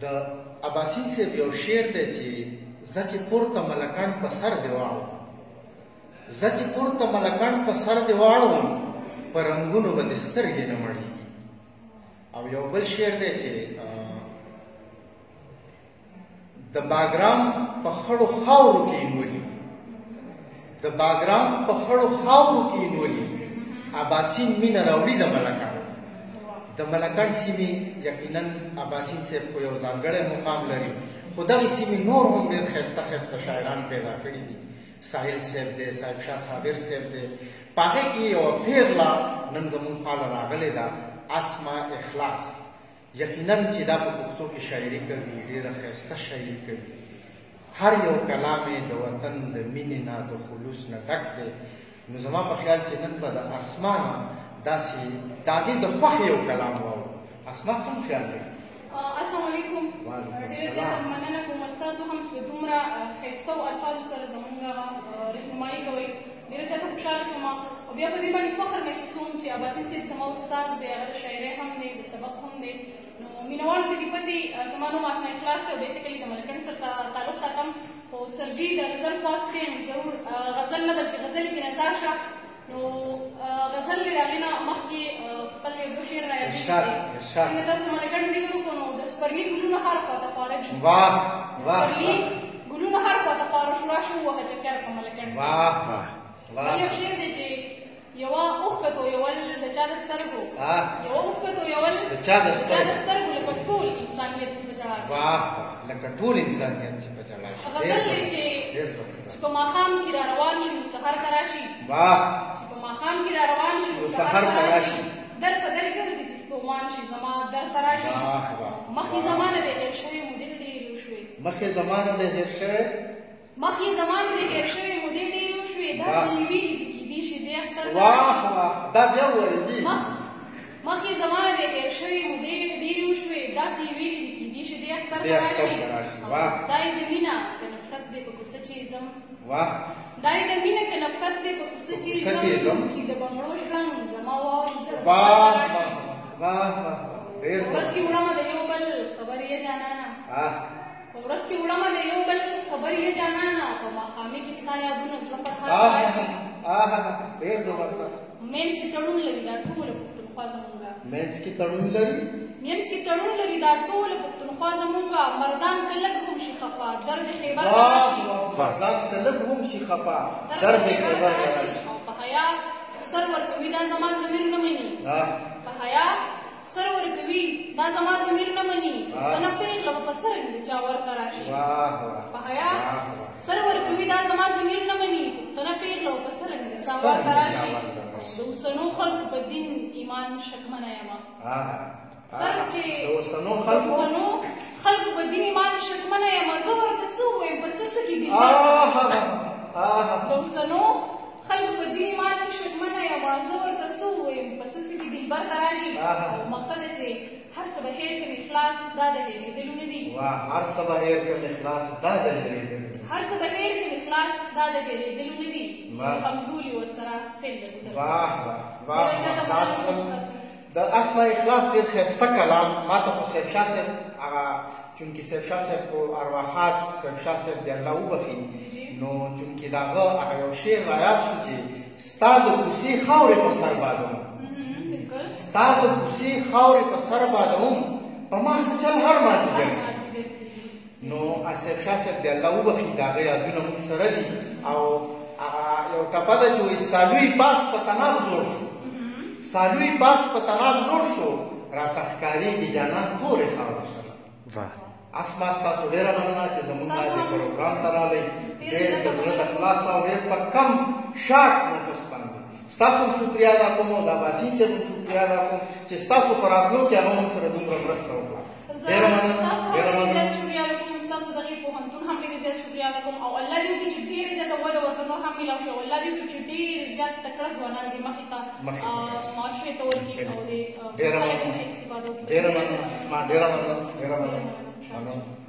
د اباسین صاحب یو شعر دی چې زه چې پورته ملکڼ په سر دې واړوم، زه چې پورته ملکڼ په سر دې واړوم، په رنګونو به دې سترګې نه مړېږي. او یو بل شعر دی چې د باګرام په خړو خاورو کې نیولي، د باګرام په خړو خاورو کې نیولي، اباسین مینه راوړي د ملکڼ. د ملکڼ سیمې یقینا اباسین صاحب خو یو ځانګړی مقام لري، خو دغې سیمې نور هم ډېر ښایسته ښایسته شاعران پیدا کړي دي. ساحل صاحب دی، صاحب شاه صابر صاحب دی. په هغې کې یوه پیغله نن زموږ خواله راغلې ده، اسما اخلاص. یقینا چې دا په پښتو کې شاعري کوي، ډېره ښایسته شاعري کوي. هر یو کلام یې د وطن د مینې نه، د خلوص نه ډک دی. نو زما په خیال چې نن به د اسما نه داسې د هغې د خوښې یو کلام واورو. اسما څنګه خیال دی؟ السلام علیکم. ډېره زیاته مننه کوم ستاسو هم چې په دومره ښایسته او الفاظو سره زموږ رهنمایي کوئ. ډېره زیاته خوشحاله شوم او بیا په دې باندې فخر محسوسوم چې اباسین صاحب زما استاد دی، هغه د شاعرۍ هم دی، د سبق هم دی. نو مینوالو ته دې پتې، زما نوم اسما اخلاص دی او basically د ملکڼ سره تعلق ساتم. خو سرجي د غزل خواست دی، نو ضرور غزل نه بلکې غزل کې نظر شه. نو غزل د هغې نه مخکې خپل یو دوه شعر رایادېږي. څنګه تاسو ملکڼ ذکر وکړو، نو د سپرلي ګلونه هر خوا ته خواره دي. واه واه. سپرلي ګلونه هر خوا ته خواره شو، راشه ووهه چکر په ملکڼ. واه واه. بل یو شعر دی چې یوه اوښکه تویول د چا د سترګو، یوه اوښکه تویول د چا د سترګو، لکه ټول انسانیت چې په ژړا. واه، لکه ټول انسانیت چې په ژړا. غزل دی چې په ماښام کې را روان شي نو سحر ته راشي. واه. چې په ماښام کې را روان شي نو سحر ته راشي، در په در ګرځي چې ستومان شي زما در ته راشي. مخ یې زما نه دی هېر شوی، مودې ډېرې وشوې. مخ یې زما نه دی هېر شوی، مخ یې زما نه دی هېر شوی، مودې ډېرې وشوې. داسې یې ویلي دي کېدی شي دې اختر ته. واه واه، دا بیا ووایه جي. مخ یې زما نه دی هېر شوی، مودې ډېرې وشوې. داسې یې ویلي دي کېدی شي دې اختر ته راشي. دا یې د مینه که نفرت دی په کوڅه چې ځم. واه. دا یې د مینه که نفرت دی په کوڅه چې ځم، چې د بنګړو شرنګ زما واوري زر. واه واه واه. ډېر ورځ کې وړمه د یو بل خبرې یې جانانه، په ورځ کې وړمه د یو بل خبرې یې جانانه، په ماښامي کې ستا یادونه زړه فرهاد راشي. ډېر زبردست. منځ کې تړون لري دا ټوله پښتونخوا زمونږه. منځ کې تړون لري، منځ کې تړون لري دا ټوله پښتونخوا زمونږه. مردان که لږ هم شي خفه درد خیبر ته راشي. مردان که لږ هم شي خفه درد خیبر ته راشي. او په حیا سر ورکوي دا زما ضمیر نه مني، په حیا سر ورکوي دا زما ضمیر نه مني، پښتنه پېغله به په څرنګ د چا ورته راشي. په حیا سر ورکوي دا زما ضمیر نه مني، پښتنه پېغله به په څرنګ د چا ورته راشي. د اوسنو خلکو په دین ایمان شکمنه یمه. سر چې د اوسنو خلکو په دین ایمان شکمنه یمه، زه ورته څه ووایم په څه څه کې دین. د اوسنو خلکو په دین ایمان شکمنه یمه، زه ورته څه ووایم په څه څه کې دلبر ته راشي. او مقصد چې هر څه به هېر کړم اخلاص دا د هېرېدلو نه دي. واه، هر څه به هېر کړم اخلاص دا د هېرېدلو، هر څه به هېر کړم اخلاص دا د هېرېدلو نه دي، چې همزولي ورسره سیل د ګودر. واه واه واه. د اسما اخلاص ډېر ښایسته کلام. ما ته خو صاحب شاه صاحب هغه، چونکې صاحب شاه صاحب خو ارواښاد صاحب شاه صاحب دې الله وبخښي، نو چونکې د هغه هغه یو شعر رایاد شو چې ستا د کوڅې خاورې په سر بادوم، ستا د کوڅې خاورې په سر بادوم، په ما څه چل هر مازدیګر. نو صاحب شاه صاحب دې الله وبخښي، د هغه یادونه موږ سره دي. او هغه یو ټپه ده چې وایي سالوی باز په تناب زوړ شو، سالوی باز په تناب زوړ شو، راته ښکارېږي جانان تورې خاورې شوه. واه. اسما ستاسو ډېره مننه چې زموږ دې پروګرام ته راغلئ، ډېر د زړه د خلاصه او ډېر په کم short notice باندې. ستاسو هم شکریه ادا کوم او د اباسین صاحب هم شکریه ادا کوم چې ستاسو په راتلو کې هغه موږ سره دومره مرسته وکړه. ډېره مننه، ډېره مننه. شکریه ادا کوم ستاسو دغې پوهنتون هم ډېر زیات شکریه ادا کوم، او الله دې وکړي چې ډېر زیاته وده ورته نور هم میلاو شي، او الله دې وکړي چې ډېر زیات تکړه ځوانان دې مخې ته معاشرې ته ورکړي او دې ډېره خلک مننه. استفاده وکړي. ډېره مننه اسما، ډېره مننه، ډېره مننه. مننه.